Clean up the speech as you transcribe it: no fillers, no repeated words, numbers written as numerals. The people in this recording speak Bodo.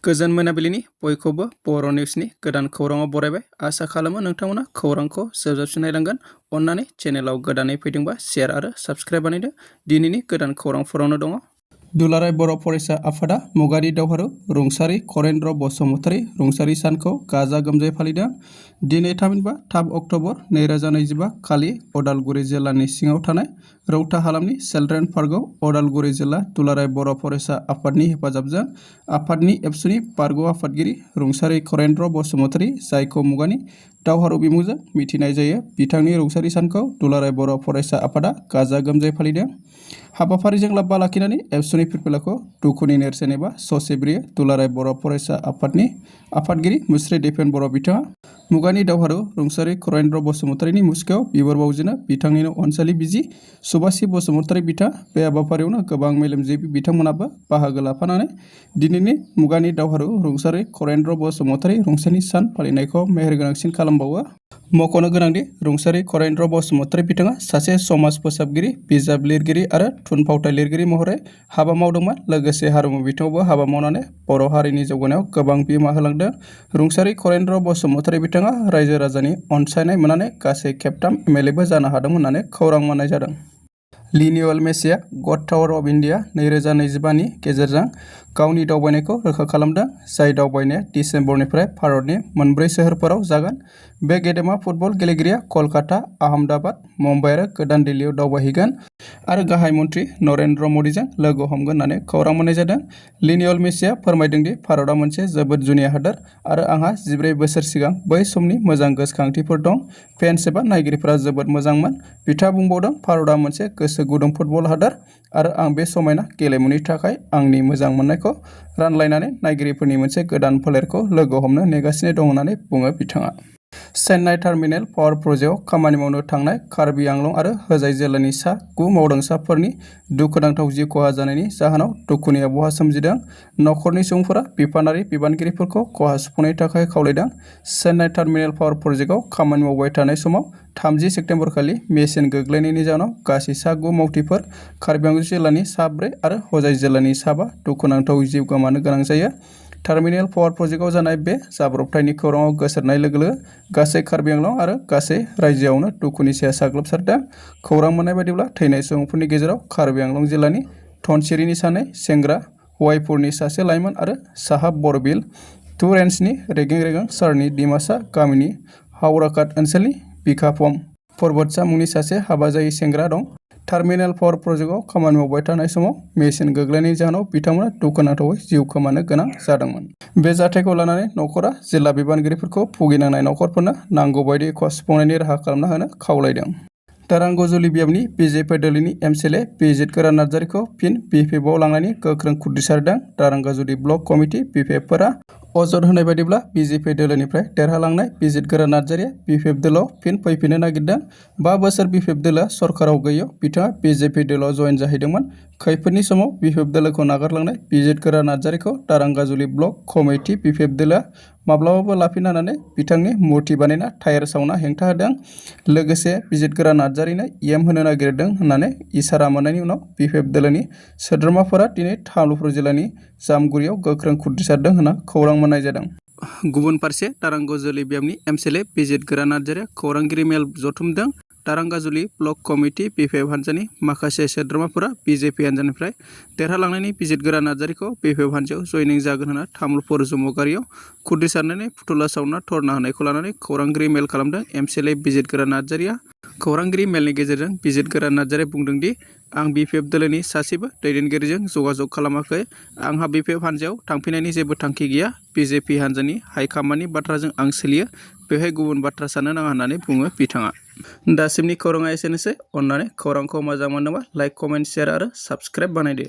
गोजोन मोनाबिलिनि बयखौबो बर' निउसनि गोदान खौराङाव बरायबाय। आसा खालामो नोंथांमोना खौरांखौ जोबजाबसिम नायलांगोन। अन्नानै चेनेलाव गोदानै फैदोंबा शेयार आरो साबस्क्राइब बानायदो। दिनैनि गोदान खौरांफोरावनो दङ। दुलाराय बर' फरायसा आफादा मुगानि दावहारु रुंसारि करेन्द्र बसुमतारी रुंसारि सानखौ गाजा गोमजायै फालिदों। दिनै थामहिनबा 3 अक्ट'बर 2025 खालि उदालगुरि जिल्लानि सिङाव थानाय रौता हालामनि चिल्ड्रेन पार्कआव उदालगुरि जिल्ला दुलाराय बर' फरायसा आफादनि हेफाजाबजों आफादनि एबसुनि बारग' आफादगिरि रुंसारि करेन्द्र बसुमतारी जायखौ मुगानि दावहारु बिमुंजों मिथिनाय जायो, बिथांनि रुंसारि सानखौ दुलाराय बर' फरायसा आफादा गाजा गोमजायै फालिदों। हाबाफारिजों लोब्बा लाखिनानै एबसुनि फिरफिलाखौ दुखुनि नेरसोन एबा ससेब्रियो दुलाराय बर' फरायसा आफादनि आफादगिरि मुस्रि दिपेन बर' बिथाङा मुगानि दावहारु रुंसारि करेन्द्र बसुमतारीनि मुसुखायाव बिबार बावजेनो बिथांनिनो अनसालि बिसि सुबासि बसुमतारी बिथाङा बे हाबाफारियावनो गोबां मेलेमजिबि बिथांमोनाबो बाहागो लाफानानै दिनैनि मुगानि दावहारु रुंसारि करेन्द्र बसुमतारी रुंसारि सान फालिनायखौ मेहेरगोनांसिन खालामबावो। मख'नो गोनांदि रुंसारि करेन्द्र बसुमतारी बिथाङा सासे समाज फोसाबगिरि, बिजाब लिरगिरि आरो थुनफावथाय लिरगिरि महरै हाबा मावदोंमोन। लोगोसे हारिमु बिथिङावबो हाबा मावनानै बर' हारिनि जौगानायाव गोबां बिहोमा होलांदों। रुंसारि करेन्द्र बसुमतारी बिथाङा रायजो राजानि अनसायनाय मोननानै गासै खेबथाम एमएलएबो जानो हादोंमोन होननानै खौरां मोननाय जादों। लिनियेल मेसिआ गड टावार अफ इन्डिया 2025 नि गेजेरजों गावनि दावबायनायखौ रोखा खालामदों, जाय दावबायनाया दिसेम्बरनिफ्राय भारतनि मोनब्रै सोहोरफोराव जागोन। बे गेदेमा फुटबल गेलेगिरिया कलकाता, आहमदाबाद, मुम्बाइ आरो गोदान दिल्लीयाव दावबायहैगोन आरो गाहाय मन्त्रि नरेन्द्र मदिजों लोगो हमगोन होननानै खौरां मोननाय जादों। लिनियेल मेसिआ फोरमायदों दि भारतआ मोनसे जोबोद जुनिया हादोर आरो आंहा 14 बोसोर सिगां बै समनि मोजां गोसोखांथिफोर दं। फेन्स एबा नायगिरिफोरा जोबोद मोजांमोन। बिथाङा बुंबावदों, भारतआ मोनसे गोसो गुदुं फुटबल हादोर आरो आं बे समायना गेलेमुनि थाखाय आंनि मोजां मोननायखौ रानलायनानै नायगिरिफोरनि मोनसे गोदान फोलेरखौ लोगो हमनो नेगासिनो दं होननानै बुङो बिथाङा। चेन्नाइ टार्मिनेल पावार प्रजेक्टआव खामानि मावनो थांनाय कार्बि आंलं आरो होजाय जिल्लानि सा 9 मावदांसाफोरनि दुखुनांथाव जिउ खहा जानायनि जाहोनाव दुखुनि आबहावा सोमजिदों। नखरनि सुबुंफोरा बिफानारि बिबानगिरिफोरखौ खहा सुफुंनायनि थाखाय खावलायदों। चेन्नाइ टार्मिनेल पावार प्रजेक्टआव खामानि मावबाय थानाय समाव 30 सेप्तेम्बर खालि मेसिन गोग्लैनायनि जाहोनाव गासै सा 9 मावथिफोर, कार्बि आंलं जिल्लानि सा 4 आरो होजाय जिल्लानि सा 5 दुखुनांथावै जिउ गोमानो गोनां जायो। टार्मिनेल पावार प्रजेक्टआव जानाय बे जाब्रबथायनि खौराङाव गोसारनाय लोगो लोगो गासै कार्बि आंलं आरो गासै रायजोआवनो दुखुनि साया साग्लोबसारदों। खौरां मोननाय बायदिब्ला थैनाय सुबुंफोरनि गेजेराव कार्बि आंलं जिल्लानि धनसिरिनि सानै सेंग्रा, वाइपुरनि सासे लाइमोन आरो साहा बरबिल 2 रेन्जनि रेगें रेगां सारनि डिमासा गामिनि हावराकाट ओनसोलनि बिखापम परबतसा मुंनि सासे हाबा जायै सेंग्रा दं। टार्मिनेल पावार प्रजेक्टआव खामानि मावबाय थानाय समाव मेसिन गोग्लैनायनि जाहोनाव बिथांमोना दुखुनांथावै जिउ खोमानो गोनां जादोंमोन। बे जाथायखौ लानानै नखरा जिल्ला बिबानगिरिफोरखौ भुगिनांनाय नखरफोरनो नांगौ बायदि खहा सुफुंनायनि राहा खालामना होनो खावलायदों। दारांगजुलि बियाबनि बिजेपि दोलोनि एमसिएलए बिजित गोरा नार्जारिखौ फिन बिपिएफआव लांनायनि गोख्रों खुद्रिसारदों। दारांगजुलि ब्लक कमिटि बिपिएफफोरा अजद होनाय बायदिब्ला बिजेपि दोलोनिफ्राय देरहालांनाय बिजित गोरा नार्जारिया बिपिएफ दोलोआव फिन फैफिननो नागिरदों। 5 बोसोर बिपिएफ दोलोआ सरकाराव गैयैयाव बिथाङा बिजेपि दोलोआव जयेन जाहैदोंमोन। खैफोदनि समाव बिपिएफ दोलोखौ नागारलांनाय बिजित गोरा नार्जारिखौ दारांगजुलि ब्लक कमिटि बिपिएफ दोलोआ माब्लाबाबो लाफिना होननानै बिथांनि मुर्ति बानायना टायार सावना हेंथा होदों। लोगोसे बिजित गोरा नार्जारिनो एम होनो नागिरदों होननानै इसारा मोननायनि उनाव बिपिएफ दोलोनि सोद्रोमाफोरा दिनै तामुलपुर जिल्लानि जामगुरियाव गोख्रों खुद्रिसारदों होनना खौरां मोननाय जादों। गुबुन फारसे दारांगजुलि बियाबनि एमसिएलए बिजित गोरा नार्जारिया खौरांगिरि मेल जथुमदों। दारांगजुलि ब्लक कमिटि बिपिएफ हान्जानि माखासे सोद्रोमाफोरा बिजेपि हान्जानिफ्राय देरहालांनायनि बिजित गोरा नार्जारिखौ बिपिएफ हान्जायाव जयनिं जागोन होनना तामुलपुर जमुगारियाव खुद्रिसारनानै फुथुला सावना धरना होनायखौ लानानै खौरांगिरि मेल खालामदों। एमसिएलए बिजित गोरा नार्जारिया खौरांगिरि मेलनि गेजेरजों बिजित गोरा नार्जारिया बुंदों दि आं बिपिएफ दोलोनि सासेबो दैदेनगिरिजों जगाजग खालामाखै। आंहा बिपिएफ हान्जायाव थांफिननायनि जेबो थांखि गैया। बिजेपि हान्जानि हाइकमान्डनि बाथ्राजों आं सोलियो। बेवहाय गुबुन बाथ्रा साननो नाङा होननानै बुङो बिथाङा। दासिमनि खौराङा एसेनोसै। अन्नानै खौरांखौ मोजां मोनोबा लाइक, कमेन्ट, शेयार आरो साबस्क्राइब बानायदो।